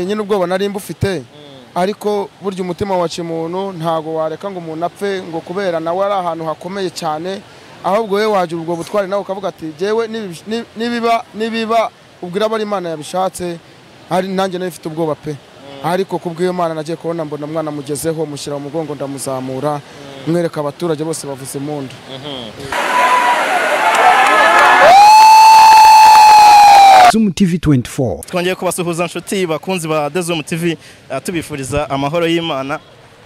Nyine ubwoba nari mbufite, ariko burya umutima wa kimuntu ntago wareka ngo umuntu apfe ngo kubera nawe ari ahantu hakomeye cyane, ahubwo wewe waje ubwo butwari nawe ukavuga ati jewe nibiba ubwira abari Imana yabishatse. Ari nanjye nari mfite ubwoba pe, ariko kubw'iyo Imana nagiye kubona mbona mwana mugezeho, mushyira mu mugongo ndamuzamura, mwereka abaturage bose bavuze impundu. Zoom TV 24. Twongeye kubasuhuza nshuti bakunzi ba The Zoom TV, tubifuriza amahoro y'Imana,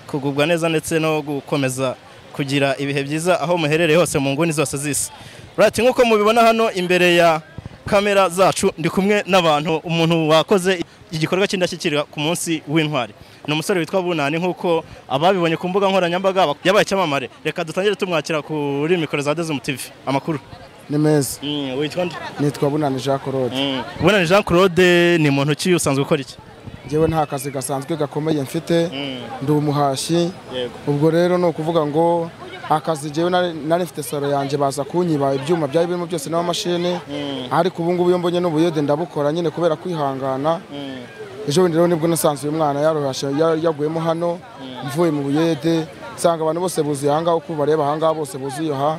kugubwa neza ndetse no gukomeza kugira ibihe byiza aho muherereye hose mu nguni zose z'isi. Right, nkuko mubibona hano imbere ya kamera zacu ndi kumwe n'abantu, umuntu wakoze igikorwa cy'indashyikirwa ku munsi w'intwari. Ni umusore witwa Bunani, nkuko ababibonye ku mbuga nkoranyambaga yabaye cyamamare. Reka dutangire tumwakira kuri mikoro za The Zoom TV. Amakuru ni meza. Witwa nde? Nitwa Bunani Jean Claude. Bunani Jean Claude ni muntu ki, usanzwe ukora iki? Njyewe nta kazi gasanzwe gakomeye mfite, ndi umuhashi. Ubwo rero no kuvuga ngo akazi jewe nari mfite saro yanjye baza kunyiba ibyuma byari birimo byose n'amamashini, ariko ubu ngubu iyo mbonye n'ubuyede ndabukora nyine kubera kwihangana. Ejo bundi rero nibwo nasanze uyu mwana yarohashe yaguyemo hano, mvuye mu buyede nsanga abantu bose buzuye aha ngaha, uko bareba aha ngaha bose buzuye aha.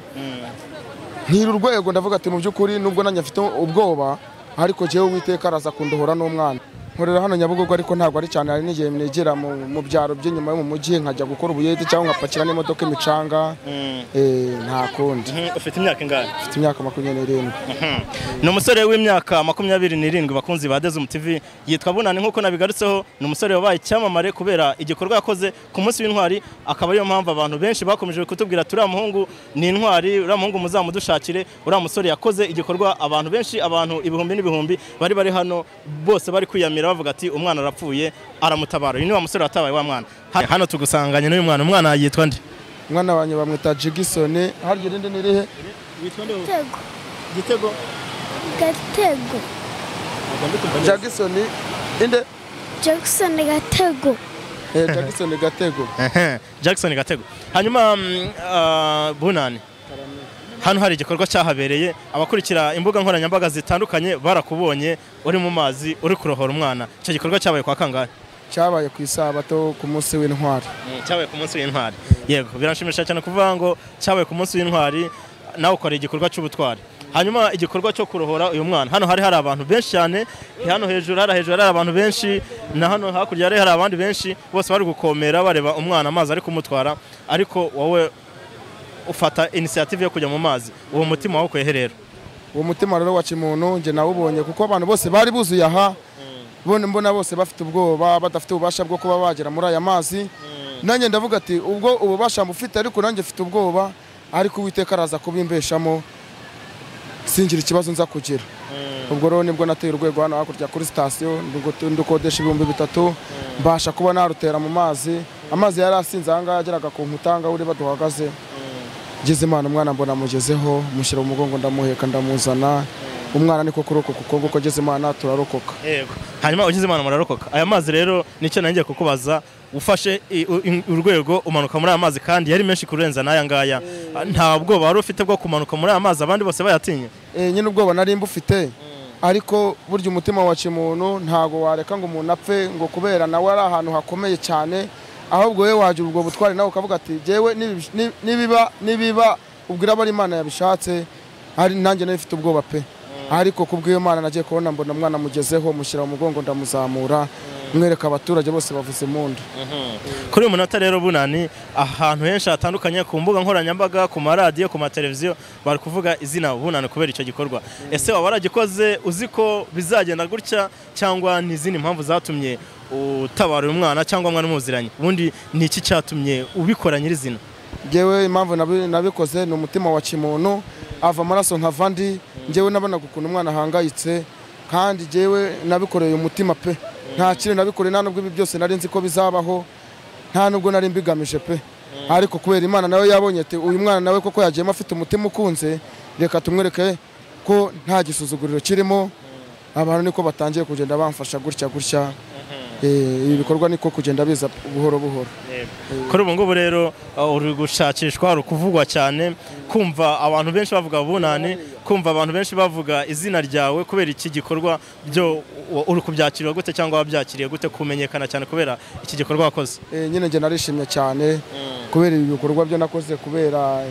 Ntira urwego ndavuga ati mu by'ukuri nubwo nanjye mfite ubwoba, ariko jewe Uwiteka araza kundohora n'umwana. Nkorera hano Nyabugogo ariko ntabwo ari cyane, hari n'igihe negera mu byaro by'inyuma yo mu mujyi nkajya gukora ubuyede cyangwa nkapakira n'imodoka imicanga. Nta kundi. Ufite imyaka ingahe? Mfite imyaka 27. Ni umusore w'imyaka 27 bakunzi ba The Zoom TV, yitwa Bunani nkuko nabigarutseho. Ni umusore wabaye icyamamare kubera igikorwa yakoze ku munsi w'intwari, akaba ariyo mpamvu abantu benshi bakomeje kutubwira turiya muhungu ni intwari, uriya muhungu muzamudushakire. Uriya musore yakoze igikorwa abantu benshi, abantu ibihumbi n'ibihumbi bari hano bose bari kwiyamira bavuga ati umwana arapfuye, aramutabara. Uyu ni wa musore watabaye wa mwana. Hano tugusanganye n'uyu mwana. Umwana yitwa nde? Umwana wanjye bamwita Jigisoni. Harya irindi ni irihe? Witwa nde? Gitego. Gatego. Jagisoni inde? Jackson Gatego. Jackson Gatego. Jackson Gatego. Hanyuma Bunani, hano hari igikorwa cyahabereye, abakurikira imbuga nkoranyambaga zitandukanye barakubonye uri mu mazi uri kurohora umwana. Icyo gikorwa cyabaye kwa kangahe? Cyabaye ku isabato ku munsi w'intwari. Cyabaye ku munsi w'intwari. Yego, biranshimisha cyane kuvuga ngo cyabaye ku munsi w'intwari, nawe ukora igikorwa cy'ubutwari. Hanyuma igikorwa cyo kurohora uyu mwana, hano hari abantu benshi cyane, hano hejuru hari abantu benshi, na hano hakurya hari abandi benshi, bose bari gukomera bareba umwana amazi ari kumutwara, ariko wowe ufata initiative yo kujya mu mazi. Uwo mutima wawe rero? Uwo mutima rero wa kimuntu nje nawubonye kuko abantu bose bari buzuye aha, mbona bose bafite ubwoba, badafite ububasha bwo kuba bagera muri aya mazi. Nanjye ndavuga ati ubwo ububasha mufite, ariko nanjye mfite ubwoba, ariko Uwiteka araza kubimbeshamo singira ikibazo nza kugira. Ubwo rero nibwo nateye urwego hano hakurya kuri station, ndukodesha 3000, mbasha kuba narutera mu mazi. Amazi yari asinze aha ngaha yageraga ku nkutanga uri baduhagaze. Ngeze Imana umwana mbona mugezeho, mushyira mu mugongo ndamuheka ndamuzana. Umwana niko kurokoka kuko nguko ngeze Imana turarokoka. Yego. Hanyuma ugeze Imana murarokoka. Aya mazi rero nicyo nangiye kukubaza, ufashe urwego umanuka muri aya mazi kandi yari menshi kurenza n'aya ngaya, nta bwoba wari ufite bwo kumanuka muri aya mazi abandi bose bayatinye? Nyine ubwoba nari mbufite, ariko burya umutima wa kimuntu ntago wareka ngo umuntu apfe ngo kubera nawe ari ahantu hakomeye cyane, ahubwo wewe waje ubwo butwari nawe ukavuga ati jewe nibiba ubwira abari Imana yabishatse. Ari nanjye nari mfite ubwoba pe, ariko kubw'iyo Imana nagiye kubona mbona mwana mugezeho, mushyira mu mugongo ndamuzamura, mwereka abaturage bose bavuze impundu. Kuri uyu munota rero Bunani, ahantu henshi hatandukanye ku mbuga nkoranyambaga, ku maradiyo, ku mateleviziyo bari kuvuga izina Bunani kubera icyo gikorwa. Ese waba waragikoze uzi ko bizagenda gutya, cyangwa ni izindi mpamvu zatumye utabara uyu mwana, cyangwa mwana muziranye? Ubundi ni iki cyatumye ubikora nyirizina? Njyewe impamvu nabikoze ni umutima wa kimuntu, ava amaraso nkava ndi. Njyewe nabonaga ukuntu umwana ahangayitse, kandi njyewe nabikoreye umutima pe. Nta kintu nabikoreye, nta nubwo ibi byose nari nzi ko bizabaho, nta nubwo nari mbigamije pe, ariko kubera Imana nawe yabonye ati uyu mwana nawe koko yagiyemo afite umutima ukunze, reka tumwereke ko nta gisuzuguriro kirimo. Abantu niko batangiye kugenda bamfasha gutya gutya. Ibi bikorwa niko kugenda biza buhoro buhoro. Kuri ubu ngubu rero uri gushakishwa, uri kuvugwa cyane, kumva abantu benshi bavuga Bunani, kumva abantu benshi bavuga izina ryawe kubera iki gikorwa byo Uri kubyakiriye gute cyangwa wabyakiriye gute kumenyekana cyane kubera iki gikorwa wakoze? Nyine nge narishimye cyane kubera ibi bikorwa byo nakoze, kubera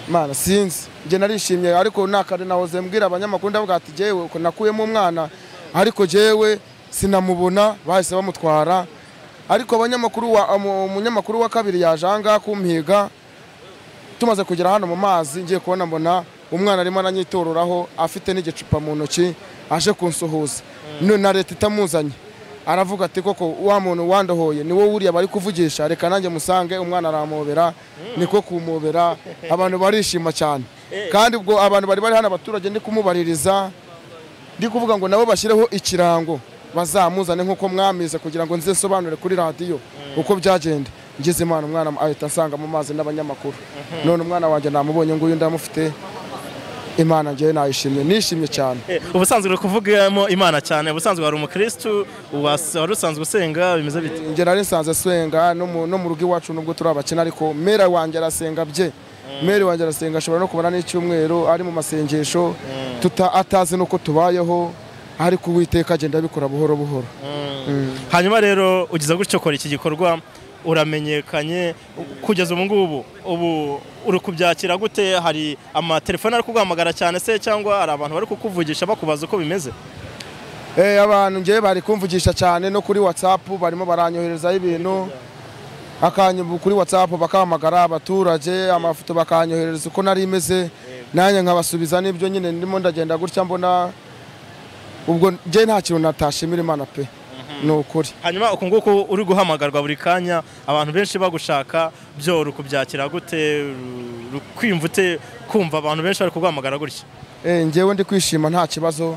Mana sinzi nge narishimye, ariko nakare nahoze mbwira abanyamakuru ndavuga ati jewe uko nakuyemo umwana ariko jewe sinamubona, bahise bamutwara. Ariko abanyamakuru umunyamakuru wa kabiri yaje aha kumpiga, tumaze kugera hano mu mazi ngiye kubona mbona umwana arimo aranyitororaho afite n'igicupa mu ntoki aje kunsuhuza, na leta itamuzanye. Aravuga ati koko wa muntu wandohoye ni wowe uriya bari kuvugisha, reka nanjye musange. Umwana aramobera, niko kumobera, abantu barishima cyane. Kandi ubwo abantu bari hano abaturage ndi kumubaririza, ndi kuvuga ngo nabo bashyireho ikirango bazamuzane nkuko mwamize kugira ngo nze nsobanure kuri radiyo uko byagenda. Ngize Imana umwana ahita ansanga mu mazi n'abanyamakuru, none umwana wanjye namubonye nguyu ndamufite. Imana ngewe nayishimye, nishimye cyane. Ubusanzwe uri kuvugamo Imana cyane, ubusanzwe wari umukristu, wari usanzwe usenga, bimeze bite? Nge nari nsanzwe nsenga no mu rugo iwacu nubwo turi abakene, ariko mera wanjye arasenga bye. Meri wanjye arasenga, ashobora no kubona n'icyumweru ari mu masengesho atazi nuko tubayeho, ariko Uwiteka agenda abikora buhoro buhoro. Hanyuma rero ugize gutyo ukora iki gikorwa, uramenyekanye kugeza ubu ngubu, ubu uri kubyakira gute? Hari amatelefone ari kuguhamagara cyane se, cyangwa hari abantu bari kukuvugisha bakubaza uko bimeze? Abantu ngewe bari kumvugisha cyane, no kuri WhatsApp barimo baranyoherezaho ibintu, kuri WhatsApp bakahamagara abaturage, amafoto bakanyohereza uko nari imeze, nanjye nkabasubiza n'ibyo nyine ndimo ndagenda gutya mbona. Ubwo ngewe nta kintu natashimira Imana pe, ni ukuri. Hanyuma uku nguku uri guhamagarwa buri kanya, abantu benshi bagushaka, byo uri kubyakira gute? Kwiyumva ute kumva abantu benshi bari kuguhamagara gutya? Ngewe ndi kwishima nta kibazo,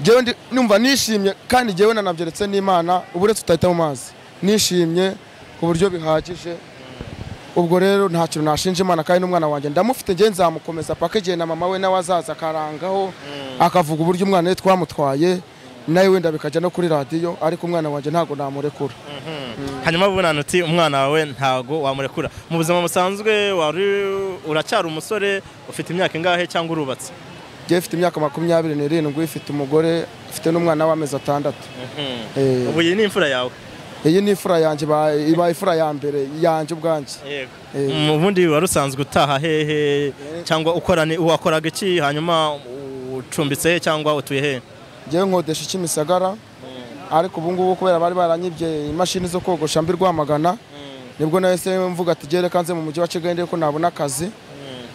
ngewe numva nishimye, kandi ngewe nanabyeretse n'Imana uburetse utahita mu mazi, nishimye ku buryo bihagije. Ubwo rero nta kintu nashinja Imana, kandi n'umwana wanjye ndamufite, ngewe nzamukomeza paka igihe na mama we nawe azaza akarangaho akavuga uburyo umwana we twamutwaye, nawe wenda bikajya no kuri radiyo, ariko umwana wanjye ntago namurekura. Hanyuma bunana uti umwana wawe ntago wamurekura. Mu buzima busanzwe wari uracyari umusore, ufite imyaka ingahe cyangwa urubatse? Ngewe mfite imyaka 27, mfite umugore, mfite n'umwana w'amezi 6. Ubu iyi ni imfura yawe? Iyi ni imfura yanjye, iba imfura ya mbere yanjye ubwanjye. Yego. Ubundi wari usanzwe utaha hehe cyangwa ukorane, wakoraga iki? Hanyuma ucumbitse he cyangwa utuye he? Ngewe nkodesha Kimisagara, ariko ubu ngubu kubera bari baranyibye imashini zo kogosha mbi Rwamagana, nibwo nahise mvuga ati gere kanze mu mujyi wa Kigali ndeko nabona akazi.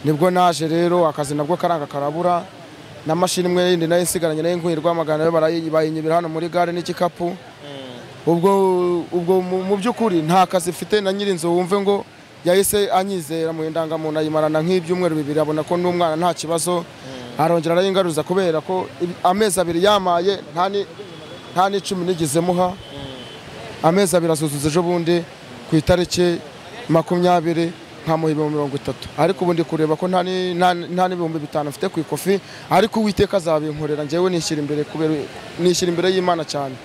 Nibwo naje rero akazi nabwo karanga karabura, na mashini imwe yindi nayo nsigaranye nayo nkuye Rwamagana, bayinyibira hano muri gare n'igikapu. Ubwo mu by'ukuri nta kazi mfite, na nyirinzu wumve ngo yahise anyizera mu indangamuntu ayimarana nk'ibyumweru 2, abona ko n'umwana nta kibazo, arongera arayingaruza kubera ko amezi 2 yamaye nta n'icumi nigeze muha. Amezi 2 asuzuza ejo bundi ku itariki 20 nkamuha 30, ariko ubundi kureba ko nta n'5,000 mfite ku ikofi, ariko Uwiteka azabinkorera. Ngewe nishyira imbere kubera nishyira imbere y'Imana cyane.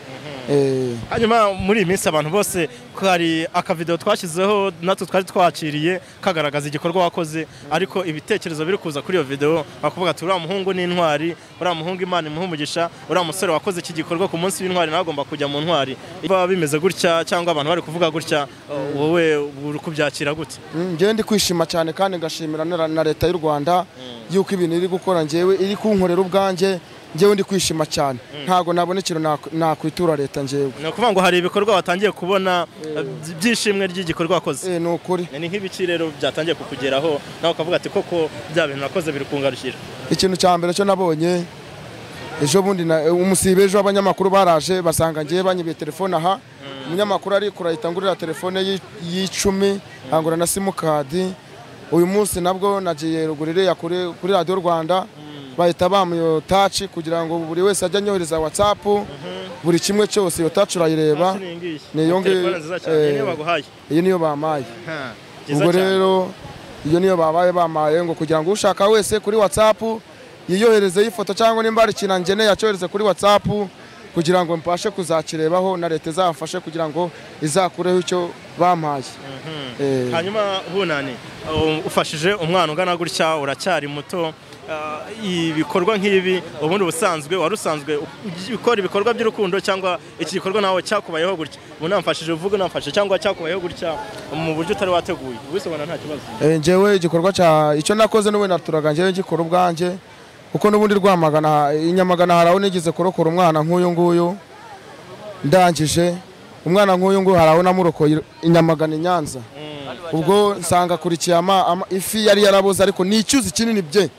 Hanyuma muri iyi minsi abantu bose hari akavideo twashyizeho natwe twari twakiriye kagaragaza igikorwa wakoze, ariko ibitekerezo biri kuza kuri iyo video bakuvuga ati uriya muhungu ni intwari, uriya muhungu Imana imuhe umugisha, uriya musore wakoze iki gikorwa ku munsi w'intwari nawe agomba kujya mu ntwari. Biba bimeze gutya cyangwa abantu bari kuvuga gutya, wowe uri kubyakira gute? Ngewe ndi kwishima cyane, kandi ngashimira na leta y'u Rwanda yuko ibintu iri gukora, ngewe iri kunkorera ubwanjye. Ngewe ndi kwishima cyane, ntago nabona ikintu nakwitura leta ngewe. Ni ukuvuga ngo hari ibikorwa watangiye kubona byishimwe ry'igikorwa wakoze? Ni ukuri. Ni nk'ibiki rero byatangiye kukugeraho nawe ukavuga ati koko bya bintu nakoze biri kungarukira? Ikintu cya mbere cyo nabonye ejo bundi umusibe ejo abanyamakuru baraje basanga ngewe banyibiye telefone aha, umunyamakuru ari kurahita ngurira telefone y'icumi angura na simukadi. Uyu munsi nabwo nagiye rugurire kuri radiyo Rwanda, bahita bamuyo touch kugira ngo buri wese ajye anyohereza WhatsApp, buri kimwe cyose iyo touch urayireba. Ni iyo ngiyo, iyi niyo bamaye. Ubwo rero iyo niyo babaye bamaye ngo kugira ngo ushaka wese kuri WhatsApp yiyohereze ifoto, cyangwa nimba ari ikintu ngeneye acyohereze kuri WhatsApp kugira ngo mpashe kuzakirebaho, na leta izamfashe kugira ngo izakureho icyo bampaye. Hanyuma bunani ufashije umwana ungana gutya, uracyari muto, Ibikorwa nk'ibi ubundi ubusanzwe wari usanzwe ukora ibikorwa by'urukundo, cyangwa iki gikorwa nawe cyakubayeho gutya, ubu namfashije uvuge namfashije, cyangwa cyakubayeho gutya mu buryo utari wateguye, ubisobana nta kibazo? Njyewe igikorwa cya icyo nakoze n'ubundi naturaga njyewe ngikora ubwanjye, kuko n'ubundi Rwamagana Inyamagana hari aho nigeze kurokora umwana nk'uyu nguyu. Ndangije umwana nk'uyu nguyu hari aho namurokoye Inyamagana i Nyanza, ubwo nsanga akurikiye ifi yari yaraboze, ariko ni icyuzi kinini bye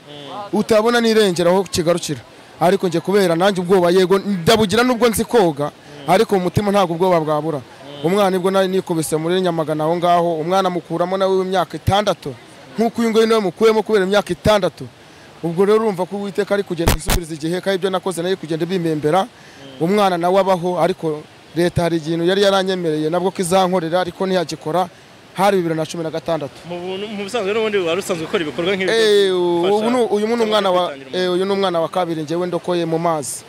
utabona n'irengera aho kigarukira. Ariko nje kubera nanjye ubwoba, yego ndabugira nubwo nzi koga, ariko mu mutima ntabwo ubwoba bwabura. Umwana nibwo nari nikubise muri Nyamagana aho ngaho, umwana mukuramo nawe w'imyaka 6, nk'uko uyu nguyu nawe mukuyemo kubera imyaka 6. Ubwo rero urumva ko Uwiteka ari kugenda insubiriza igihe, kandi ibyo nakoze nayo kugenda bimembera, umwana nawe abaho. Ariko leta hari ikintu yari yaranyemereye nabwo kizankorera, ariko ntiyagikora. Hari 2016. Mu busanzwe n'ubundi wari usanzwe ukora ibikorwa nk'ibi? Uyu ni umwana wa kabiri njyewe ndokoye mu mazi.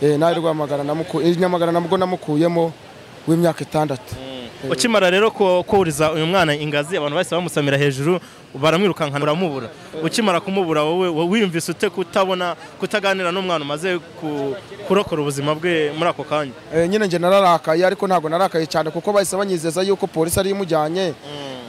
Nari Rwamagana Nyamagana nabwo namukuyemo w'imyaka 6. Ukimara rero kuriza uyu mwana ingazi, abantu bahise bamusamira hejuru baramwirukankana uramubura. Ukimara kumubura wowe wiyumvise ute kutabona, kutaganira n'umwana umaze kurokora ubuzima bwe muri ako kanya? Nyine nje nararakaye, ariko ntabwo narakaye cyane kuko bahise banyizeza yuko polisi ari imujyanye.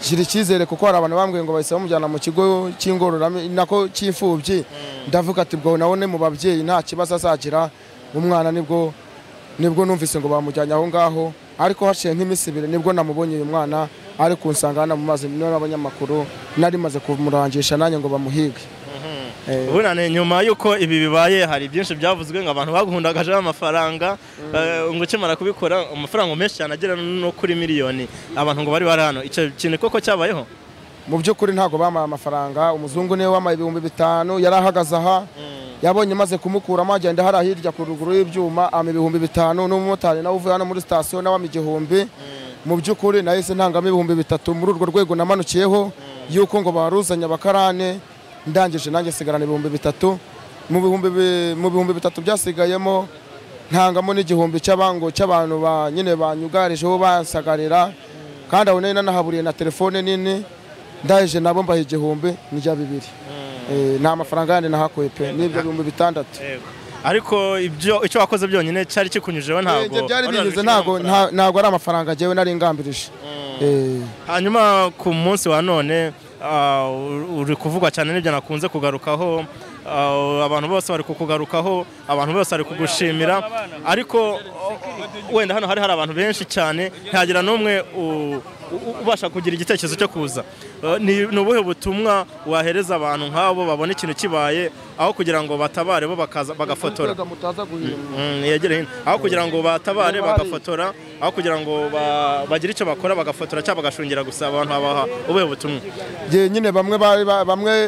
Gira icyizere kuko hari abantu bambwiye ngo bahise bamujyana mu kigo cy'ingororami nako cy'imfubyi. Ndavuga ati bwo nabone mu babyeyi nta kibazo azagira umwana. Nibwo numvise ngo bamujyanye aho ngaho, ariko haciye nk'iminsi 2 nibwo namubonye uyu mwana ari kunsanga hano mu mazi n'abanyamakuru, nari maze kumurangisha nanjye ngo bamuhige. Ubunane nyuma yuko ibi bibaye hari byinshi byavuzwe ngo abantu baguhundagaje amafaranga, ngo ukimara kubikora amafaranga menshi cyane agera no kuri miliyoni, abantu ngo bari bari hano. Icyo kintu koko cyabayeho? Mu by'ukuri ntabwo bamaye amafaranga. Umuzungu niwe wamaye 5000, yari ahagaze aha, yabonye maze kumukuramo agenda hari hirya ku ruguru y'ibyuma ama 5000, n'umumotari nawe uvuye hano muri station nawe ama 1000. Mu by'ukuri nahise ntangamo 3000 muri urwo rwego namanukiyeho yuko ngo baruzanya abakarane. Ndangije nanjye sigarana 3000. Mu 3000 byasigayemo ntangamo n'igihumbi cy'abango cy'abantu ba nyine banyugarijeho bansagarira, kandi aho nari nanahaburiye na telefone nini. Ndaje nabo mbaha 1000 n'ijya 2. Nta mafaranga yandi nahakuye pe, n'ibyo 6000. Ariko ibyo icyo wakoze byonyine cyari kikunyujeho? Ntabwo byari binyuze, ntabwo ari amafaranga jewe nari ngambirije. Hanyuma ku munsi wa none uri kuvugwa cyane n'ibyo nakunze kugarukaho, abantu bose bari kukugarukaho, abantu bose bari kugushimira, ariko wenda hano hari abantu benshi cyane ntagira n'umwe ubasha kugira igitekerezo cyo kuza. Ni ubuhe butumwa wahereza abantu nk'abo babona ikintu kibaye, aho kugira ngo batabare bo bakaza bagafotora? Aho kugira ngo batabare bagafotora, aho kugira ngo bagire icyo bakora bagafotora cyangwa bagashungira gusa, abantu babaha ubuhe butumwa? Nyine bamwe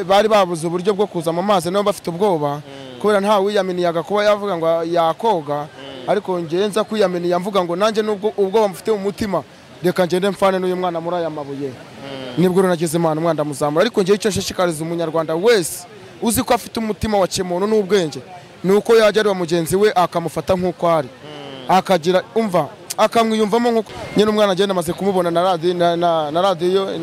bari babuze uburyo bwo kuza mu mazi nabo bafite ubwoba kubera nta wiyaminiyaga kuba yavuga ngo yakoga, ariko ngiye nza kwiyaminiya mvuga ngo nanjye nubwo ubwoba mfite mu mutima reka ngende mfane n'uyu mwana muri aya mabuye. Nibwo nagize Imana umwana ndamuzamura. Ariko ngiye icyo nshishikariza umunyarwanda wese uzi ko afite umutima wa kimuntu n'ubwenge, ni uko yajya areba mugenzi we akamufata nk'uko ari, akagira umva akamwiyumvamo nk'uko nyine umwana agenda. Amaze kumubona na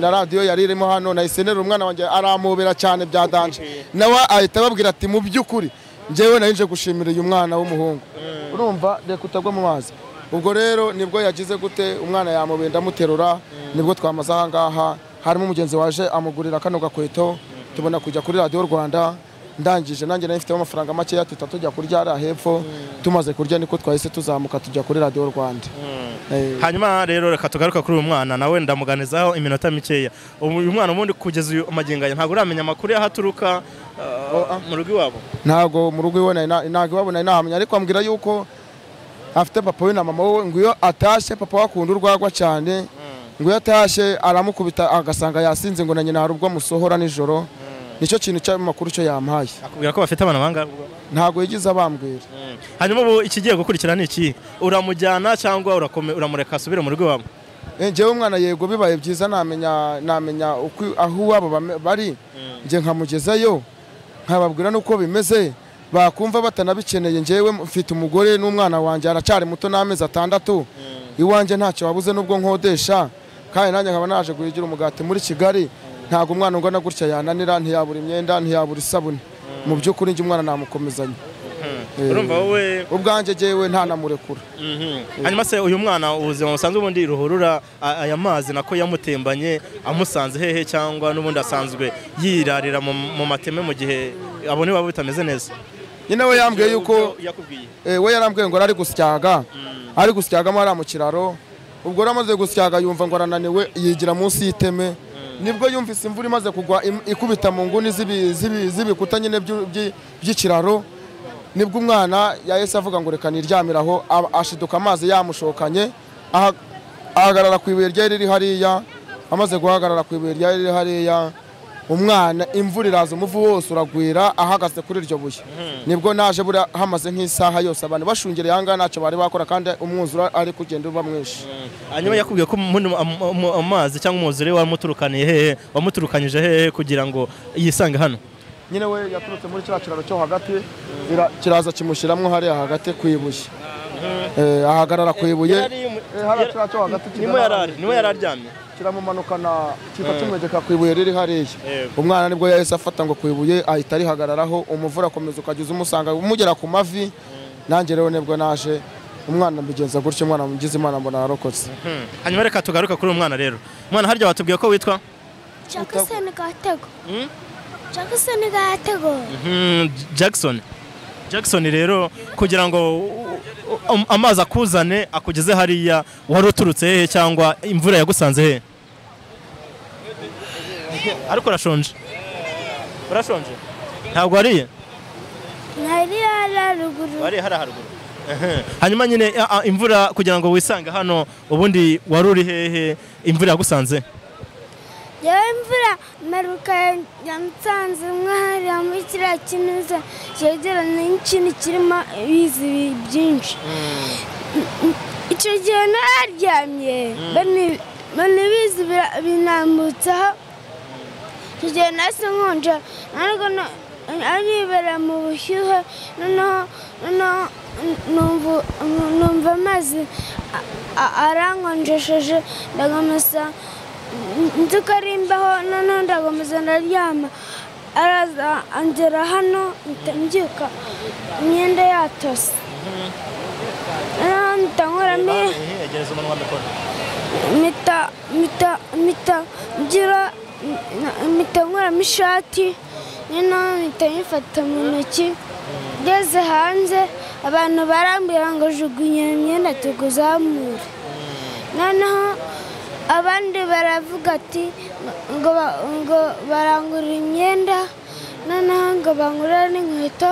radiyo yari irimo hano na isenera, umwana wanjye aramubera cyane bya danje, nawe ahita ababwira ati mu by'ukuri njyewe nari nje gushimira uyu mwana w'umuhungu, urumva reka utagwa mu mazi. Ubwo rero nibwo yagize gute, umwana yamubenda amuterura, nibwo twamaze aha ngaha. Harimo umugenzi waje amugurira kano gakweto, tubona kujya kuri radiyo Rwanda. Ndangije nanjye nari mfite amafaranga makeya, tujya kurya hariya hepfo. Tumaze kurya niko twahise tuzamuka tujya kuri radiyo Rwanda. Hanyuma rero reka tugaruka kuri uyu mwana nawe ndamuganizaho iminota mikeya. Uyu mwana ubundi kugeza uyu magingo aya ntabwo uramenya amakuru y'aho aturuka mu rugo iwabo? Ntabwo mu rugo iwe ntabwo iwabo nari nahamenya, ariko ambwira yuko afite papa we na mama we, ngo iyo atashye papa we akunda urwagwa cyane, ngo iyo atashye aramukubita agasanga yasinze, ngo na nyina hari ubwo amusohora nijoro. Nicyo kintu cy'amakuru cyo yampaye. Akubwira ko bafite abana bangahe? Ntabwo yigize abambwira. Hanyuma ubu ikigiye gukurikira ni iki? Uramujyana cyangwa uramureka asubire mu rugo iwabo? Njyewe umwana yego bibaye byiza namenya uko aho iwabo bari, njye nkamugezayo nkababwira nuko bimeze, bakumva batanabikeneye. Njyewe mfite umugore n'umwana wanjye aracyari muto n'amezi 6, iwanjye ntacyo wabuze nubwo nkodesha, kandi nanjye nkaba naje guhigira umugati muri Kigali. Ntabwo umwana ungana gutya yananira, ntiyabura imyenda, ntiyabura isabune. Mu by'ukuri njye umwana namukomezanya. Urumva wowe ubwanjye jewe nta namurekura. Hanyuma se uyu mwana ubuzima busanzwe ubundi ruhurura aya mazi nako yamutembanye amusanze hehe, cyangwa n'ubundi asanzwe yirarira mu mateme mu gihe abone baba bitameze neza? Nyine we yambwiye yuko we yarambwiye ngo ari gusyaga, ari gusyagamo ari mu kiraro. Ubwo ramaze gusyaga yumva ngo arananiwe, yigira munsi y'iteme. Nibwo yumvise imvura imaze kugwa ikubita mu nguni z'ibikuta nyine by'ikiraro. Nibwo umwana yahise avuga ngo reka niryamiraho, ashiduka amazi yamushokanye, ahagarara ku ibuye ryari riri hariya. Amaze guhagarara ku ibuye ryari riri hariya, umwana imvura iraza umuvu wose uragwira ahagaze kuri iryo buye. Nibwo naje buriya hamaze nk'isaha yose abantu bashungereye aha ngaha ntacyo bari bakora, kandi umwuzure ari kugenda uba mwinshi. Hanyuma yakubwiye ko amazi cyangwa umwuzure wamuturukaniye hehe, wamuturukanyije hehe kugira ngo yisange hano? Nyine we yaturutse muri kiriya kiraro cyo hagati, kiraza kimushyiramo hariya hagati ku ibuye. Ahagarara ku ibuye hariya kiriya cyo hagati, niwe yari aryamye, kiramumanukana kita kimwegeka ku ibuye riri hariya. Umwana nibwo yahise afata ngo ku ibuye ahita arihagararaho, umuvura akomeza ukageza umusanga umugera ku mavi. Nanjye rero nibwo naje umwana mbigenza gutyo, umwana mugize Imana mbona ararokotse. Hanyuma reka tugaruka kuri uyu mwana rero. Umwana harya watubwiye ko witwa Jackson Gatego. Jackson Gatego. Jackson. Jackson rero kugira ngo amazi akuzane akugeze hariya wari uturutse hehe, cyangwa imvura yagusanze hehe? Ariko urashonje? Urashonje? Ntabwo wariye? Nariye haruguru. Wariye haruguru. Hanyuma nyine imvura kugira ngo wisange hano ubundi wari uri hehe imvura yagusanze? Yewe imvura maruka yansanze mwahariya muri kiriya kinuza cyegeranye n'ikintu kirimo ibizi byinshi. Icyo gihe nararyamye bane ibizi binambutseho. Icyo gihe nahise nkonja, ariko aribera mu bushyuhe, noneho numva amazi arankonjesheje, ndakomeza nzi ko ari imbeho, noneho ndakomeza ndaryama. Araza angera hano mpita mbyuka imyenda yatose, noneho mpita nkuramo mpita nkuramo ishati, noneho mpita nyifata mu ntoki. Ngeze hanze abantu barambwira ngo jugunya imyenda tuguzamure, noneho abandi baravuga ati ngo barangurira imyenda, noneho ngo bangurira n'inkweto,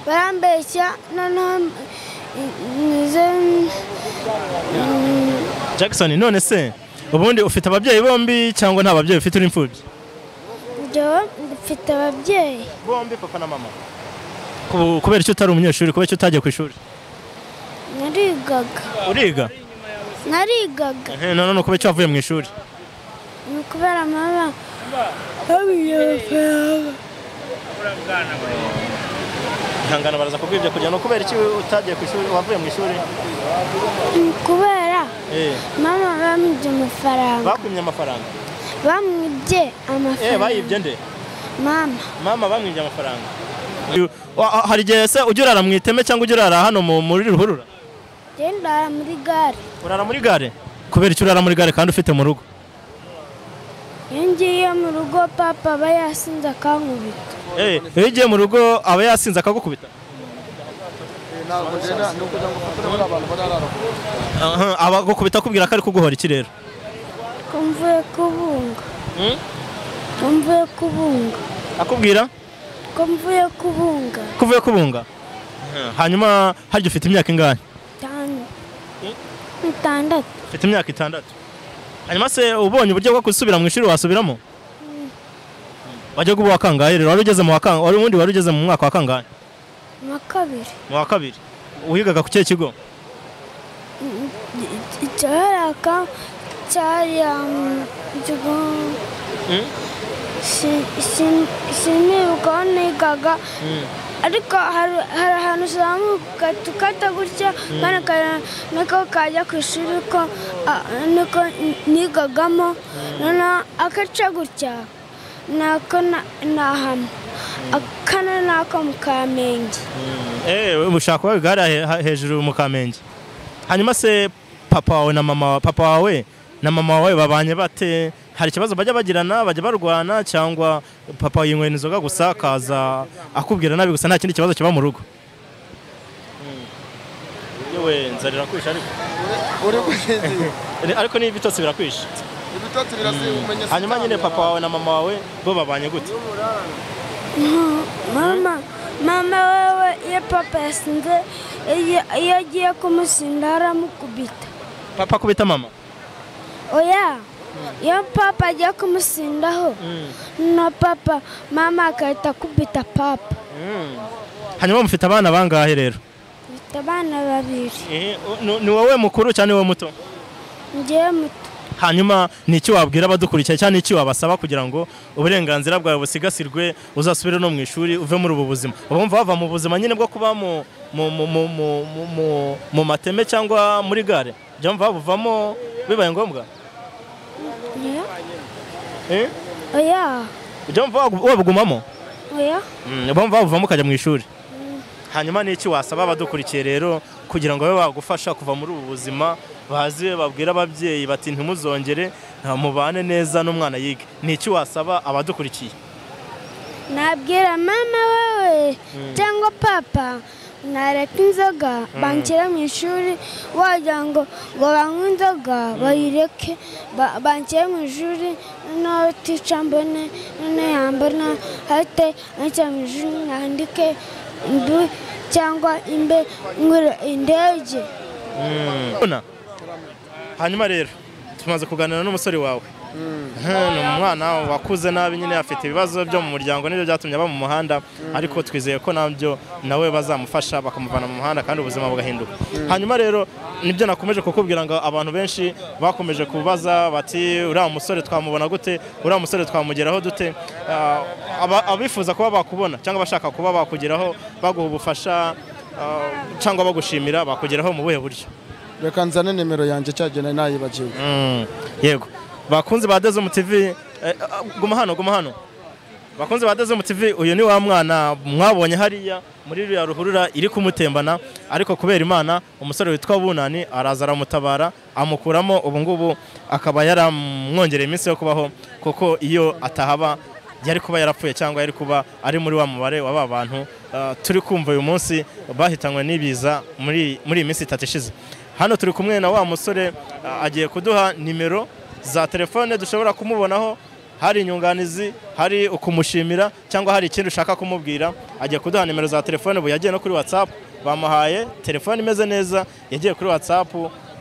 barambeshya. Noneho Jackson, none se ubundi ufite ababyeyi bombi cyangwa nta babyeyi ufite, uri imfubyi? Njyewe mfite ababyeyi bombi, papa na mama. Kubera icyo utari umunyeshuri, kubera icyo utagiye ku ishuri? Narigaga. Uriga? Narigaga. None kubera icyo wavuye mu ishuri? Ni kubera mama babiye amafaranga. Ihangana baraza kubwibya kugira no kubera iki utagiye ku ishuri, wavuye mu ishuri? Kubera mama bamwibye amafaranga. Bakwimye amafaranga? Bamwibye amafaranga. Bayibye nde? Mama. Mama bamwibye amafaranga. Hari igihe se ujya urara mu iteme cyangwa ujya urara hano muri ruhurura? Njye ndara muri gare. Urara muri gare? Kubera icyo urara muri gare kandi ufite mu rugo? Iyo ngiye mu rugo papa aba yasinze akankubita. Iyo ugiye mu rugo aba yasinze akagukubita? Abagukubita akubwira ko ari kuguhora iki rero? Ko mvuye kubunga. Ko mvuye kubunga. Akubwira? Ko mvuye kubunga. Ko uvuye kubunga? Hanyuma harya ufite imyaka ingahe? 6. Ufite imyaka 6. Hanyuma se ubonye uburyo bwo gusubira mu ishuri wasubiramo? Wajya kuba wakangahe rero? Wari ugeze mu wakangahe? Wari ubundi wari ugeze mu mwaka wa kangahe? Mu wa kabiri. Mu wa kabiri. Wigaga ku kihe kigo? Icyaraka cyari ikigo sinibuka aho nigaga, ariko hari ahantu uzamuka tukata gutya kandi niko kajya ku ishuri ko niko nigagamo, noneho agaca gutya Nako nahama akana nako mu Kamenge. Ushaka kuba igare hejuru mu Kamenge. Hanyuma se papa wawe na mama, papa wawe na mama wawe babanye bate? Hari ikibazo bajya bagirana, bajya barwana, cyangwa papa yinywera inzoga gusa akaza akubwira nabi gusa nta kindi kibazo kiba mu rugo? Yewe nzarira kwisha ariko uri gusinzira ariko ni ibitotsi birakwisha. Ibitotsi birasimenye. Hanyuma nyine papa wawe na mama wawe bo babanye gute? Mama wewe iyo papa yasinze, iyo agiye kumusinda aramukubita. Papa akubita mama? Oya, iyo papa agiye kumusindaho no papa mama akahita akubita papa. Hanyuma mufite abana bangahe rero? Mufite abana babiri. Ni wowe mukuru cyane wowe muto? Njyewe muto. Hanyuma ni iki wabwira abadukurikiye cyane iki wabasaba kugira ngo uburenganzira bwawe busigasirwe, uzasubire no mu ishuri uve muri ubu buzima? Urumva bava mu buzima nyine bwo kuba mu mu mateme cyangwa muri gare, byumva buvamo bibaye ngombwa? Oya. Byumva wabugumamo? Oya. Bumva buvamo ukajya mu ishuri. Hanyuma ni iki wasaba abadukurikiye rero kugira ngo babe bagufasha kuva muri ubu buzima, baze babwira ababyeyi bati ntimuzongere, mubane neza n'umwana yige? Ni iki wasaba abadukurikiye? Nabwira mama wewe cyangwa papa nareka inzoga banshyira mu ishuri, wagira ngo banywe inzoga bayireke, banshyire mu ishuri noneho tica mbone, noneho yambona hahite anshyira mu ishuri nandike imbi cyangwa imbe ngura indege. Hanyuma rero tumaze kuganira n'umusore wawe. Ni umwana wakuze nabi nyine, afite ibibazo byo mu muryango nibyo byatumye aba mu muhanda, ariko twizeye ko nabyo nawe bazamufasha bakamuvana mu muhanda kandi ubuzima bugahinduka. Hanyuma rero nibyo nakomeje kukubwira ngo abantu benshi bakomeje kubaza bati uriya musore twamubona gute, uriya musore twamugeraho dute? Abifuza kuba bakubona cyangwa bashaka kuba bakugeraho baguha ubufasha cyangwa bagushimira, bakugeraho mu buhe buryo? Reka nzane nimero yanjye cyagena nayibagiwe. Yego. Bakunzi ba Dezomu TV, guma hano, guma hano. Bakunzi ba Dezomu TV, uyu ni wa mwana mwabonye hariya muri ruriya ruhurura iri kumutembana, ariko kubera Imana umusore witwa Bunani araza aramutabara amukuramo, ubu ngubu akaba yaramwongereye iminsi yo kubaho, kuko iyo atahaba yari kuba yarapfuye cyangwa yari kuba ari muri wa mubare wa ba bantu turi kumva uyu munsi bahitanywe n'ibiza muri iyi minsi itatu ishize. Hano turi kumwe na wa musore, agiye kuduha nimero za telefone dushobora kumubonaho, hari inyunganizi, hari ukumushimira cyangwa hari ikindi ushaka kumubwira. Agiye kuduha nimero za telefone, ubu yagiye no kuri WhatsApp, bamuhaye telefone imeze neza, yagiye kuri WhatsApp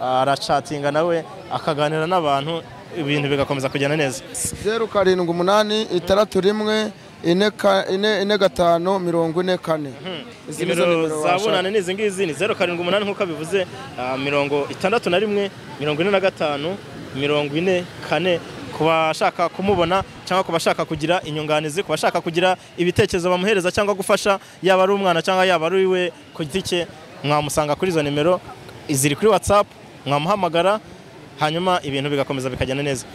arachatinga nawe akaganira n'abantu, ibintu bigakomeza kugenda neza. 078 61 4 4 5 44. Nimero za Bunani ni izi ngizi, ni 078 nkuko bivuze, 61 45 44, ku bashaka kumubona cyangwa ku bashaka kugira inyunganizi, ku bashaka kugira ibitekerezo bamuhereza cyangwa gufasha, yaba ari umwana cyangwa yaba ari we ku giti cye, mwamusanga kuri izo nimero iziri kuri WhatsApp, mwamuhamagara hanyuma ibintu bigakomeza bikagenda neza.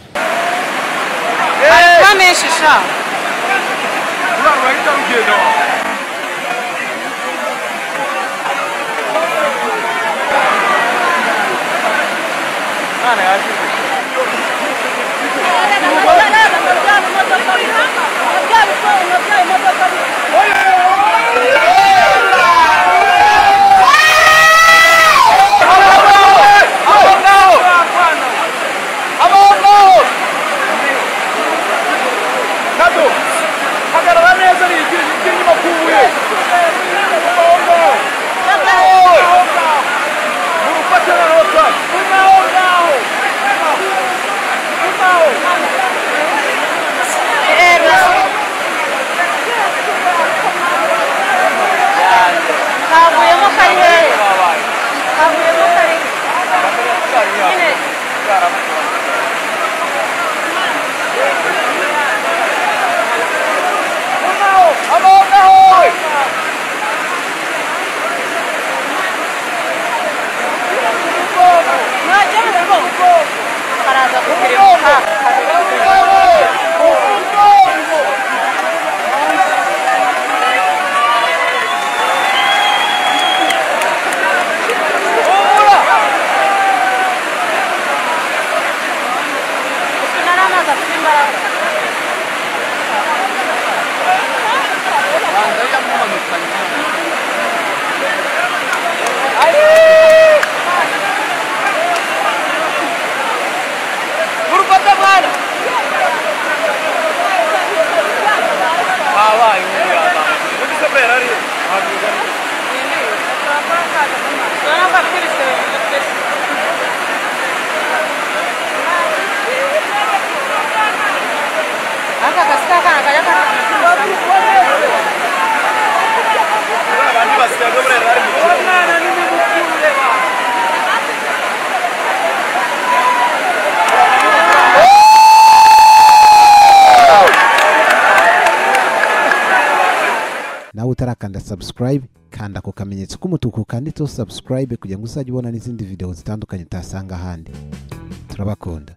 Nawe utarakanda subscribe, kanda ku kamenyetso k'umutuku kanditseho subscribe kugira ngo uzajye ubona n'izindi video zitandukanye utasanga ahandi. Turabakunda.